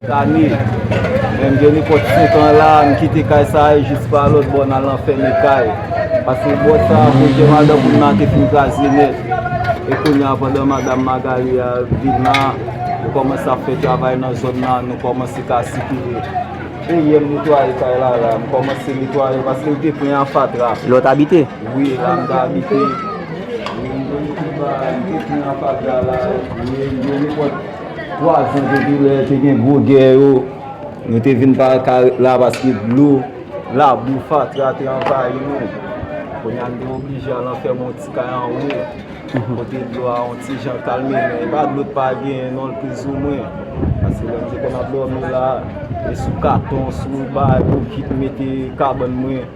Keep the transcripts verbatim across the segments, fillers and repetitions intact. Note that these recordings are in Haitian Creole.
Ane, men m gen nenpòt senk an la, m kite kay sa a e jis pa lòt bò, n al nan fèmen kay. Paske bò sa a, pwojè madanm moun nan te fin kraze nèt. E kounye a, pandan madanm Magali a vin la, nou kòmanse ap fè travay nan zòn nan, nou kòmanse ka sikile. E yè m netwaye kay la, la, m kòmanse netwaye paske l te plen an fatra. Lè w t abite? Wi, la m te abite. Wi, m te plen an fatra la. Wi, m gen nenpòt twa zan depi lè te gen gwo gè yo. Nou te vin pa ka ret la paske dlo, labou, fatra te anvayi nou. Kounye a, m te oblije al anfèmen yon ti kay anwo. Kote dlo a yon ti jan kalme, men e pa dlo t pa genyen non, plizoumwen. Paske lè m te konn ap dòmi la, e sou katon, sou bagay bokit m mete kabann mwen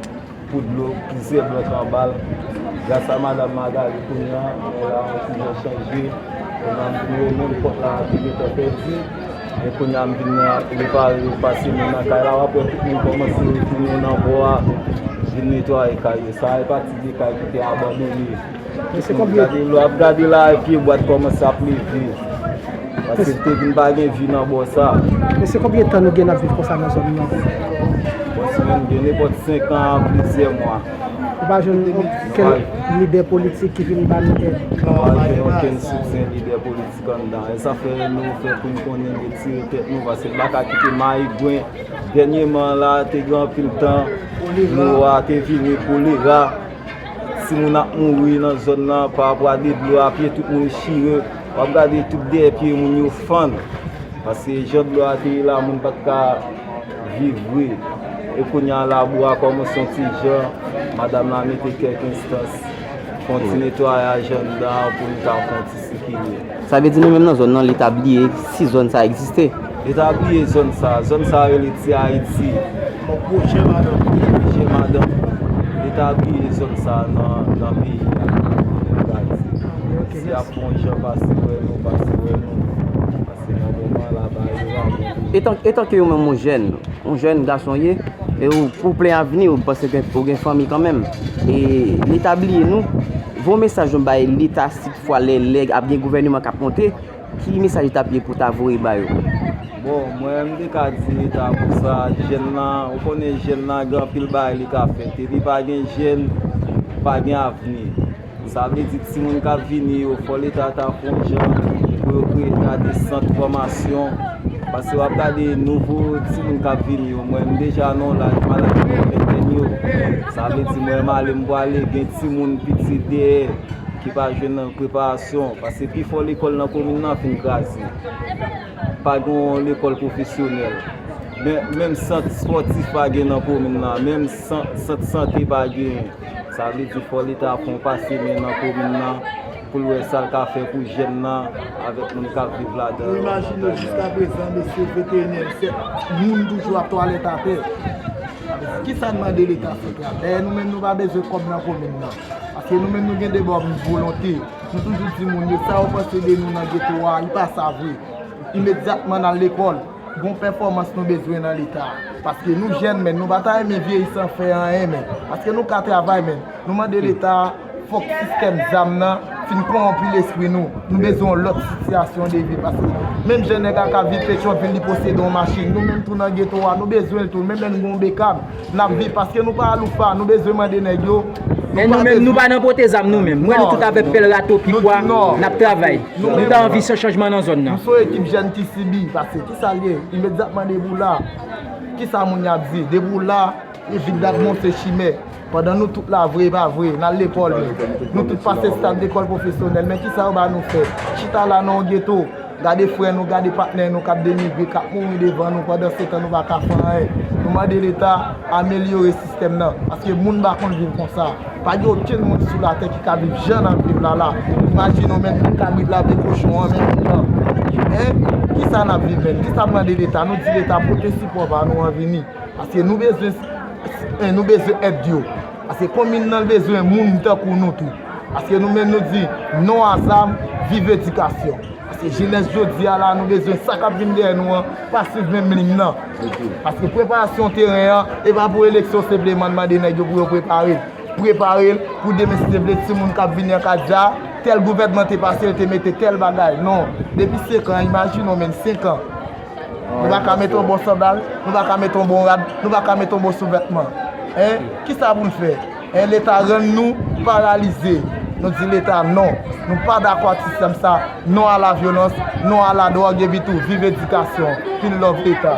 pou dlo, plizyè blòk anba l. Gras a madanm Magali kounye a, men la yon ti jan chanje. Kounye a m vin remèt pòt la ki gentan pèdi. E kounye a m vin repare, pase men nan kay la, w ap wè tout moun kòmanse retounen nan bò a, vin netwaye kay yo. Sa a e pati de kay ki te abandone. Mesye, konbyen, gade, lè w ap gade la, e pye bwa t kòmanse ap leve. Paske l te vin pa gen vi nan bò sa. Mesye, konbyen tan nou gen n ap viv konsa nan zòn nan? Bon, si menm gen nenpòt senk an, plizyè mwa. Ou pa jwenn okenn lidè politik ki vin ba nou èd? Nou pa jwenn okenn soutyen lidè politik anndan. E sa fè nou fè pou n konnen retire tèt nou, paske n pa ka kite mayigwen. Dènyèman la, te gen anpil tan, nou a te vini kolera. Timoun ap mouri nan zòn nan pa rapò a de dlo a, pye tout moun chire. W ap gade tout dèyè pye moun yo fann. Paske jan dlo a te ye la, moun pa t ka viv vre. E kounye a, labou a kòmanse yon ti jan. Madanm la mete kèk enstans, fè yon ti netwayaj anndan pou n ka fè yon ti sikile. Sa vle di nou menm nan zòn nan, Leta bliye si zòn sa egziste. Leta bliye zòn sa. Zòn sa rele Ti Ayiti. Pwoche madanm. Pwoche madanm. Leta bliye zòn sa nan, nan peyi a. Si y ap fè yon jan pase wè nou, pase wè nou. Pase nan moman la, ba yo la. Etan, etan ke ou menm yon jèn, yon jèn gason ye, e ou, ou plen avni, ou panse ke ou gen fanmi kanmenm. E Leta bliye nou. Voye yon mesaj nou bay Leta, si toutfwa lè, lè ap gen gouvènman k ap monte, ki mesaj ou t ap ye pou w ta voye ba yo? Bon, mwen, m te ka di Leta konsa, jèn lan, ou konnen jèn lan gen anpil bagay li ka fè. Depi pa gen jèn, pa gen avni. Sa vle di timoun k ap vini yo, fò Leta ta fè yon jan pou yo kreye ta de sant fòmasyon. Paske w ap gade nouvo timoun k ap vini yo. Mwen, m deja nan yon laj, m al nan ventèn yo. Sa vle di mwen, m ale, m prale, gen timoun piti dèyè ki pa jwenn preparasyon. Paske pifò lekòl nan komin nan fin kraze. Pa gen yon lekòl pwofesyonèl. Men, menm sant espòtif pa gen nan komin nan. Menm san-, sant sante pa genyen. Sa vle di fò Leta fè yon pase men nan komin nan pou l wè sa l ka fè pou jèn nan avèk moun k ap viv ladan. Nou imajine jiskaprezan, mesye, venteyinyèm syèk, moun toujou ap twalèt atè. Kisa n mande Leta foutre a? Dayè nou menm nou pa bezwen kòb nan komin nan. Paske nou menm nou gen de bòn volonte. Nou toujou di moun yo, sa yo panse de nou nan geto a, li pa sa vre. Imedyatman n al lekòl, gon pèfòmans nou bezwen nan Leta. Paske nou jèn, men nou pa ta renmen vyeyi san fè anyen, men. Paske nou ka travay, men. Nou mande Leta, fòk sistèm zam nan fin kòwonpi lespri nou. Nou bezwen yon lòt sitiyasyon de vi. Paske menm jan nèg la ka viv Petyonvil, li posede yon machin. Nou menm tou nan geto a, nou bezwen l tou. Menm lè n gen yon bekam, n ap viv. Paske nou pa aloufa, nou bezwen mande nèg yo. Men nou menm, nou pa nan pote zam nou menm. Mwen nou tout avèk pèl rato, pikwa, n ap travay. Nou ta anvi se chanjman nan zòn nan. Nou se yon ekip jèn ki sibi, paske kisa l ye? Imedyatman depi w la, kisa moun y ap di? Depi w la, e vide la, bon, se chimè. Pandan nou tout la, vre, pa vre, n al lekòl, men nou tout pase stad lekòl pwofesyonèl, men kisa yo ba nou fè? Chita la nan yon geto, gade frè nou, gade patnè nou k ap denigre, k ap mouri devan nou, pandan se tan nou pa ka fè anyen. Nou mande Leta amelyore sistèm nan, paske moun pa konn viv konsa. Pa gen okenn moun sou latè ki ka viv jan n ap viv la la. Imajine w menm, menm kabrit la, vye kochon an, menm moun nan. Hein? Kisa n ap viv menm? Kisa n mande Leta? Nou di Leta pote sipò pa nou an vini. Paske nou bezwen, eh, nou bezwen èd yo. Paske komin nan bezwen moun tankou nou tou. Paske nou menm nou di non a zam, viv edikasyon. Paske jenès jodi a la, nou bezwen sa k ap vin dèyè nou an, pa swiv menm liy nan. Paske preparasyon teren an, e pa pou eleksyon senpleman n mande nèg yo pou yo prepare l. Prepare l pou demen si Dye vle, timoun k ap vini an ka di a, tèl gouvènman te pase, l te mete tèl bagay. Non, depi senk an, imajine w menm senk an. Nou pa ka mete yon bon sandal, nou pa ka mete yon bon rad, nou pa ka mete yon bon souvètman. Hein? Kisa pou n fè? Hein, Leta rann nou paralize. Nou di Leta non. Nou pa dakò ak sistèm sa. Non a la vyolans, non a la dwòg, epi tou viv edikasyon. Pil love Leta.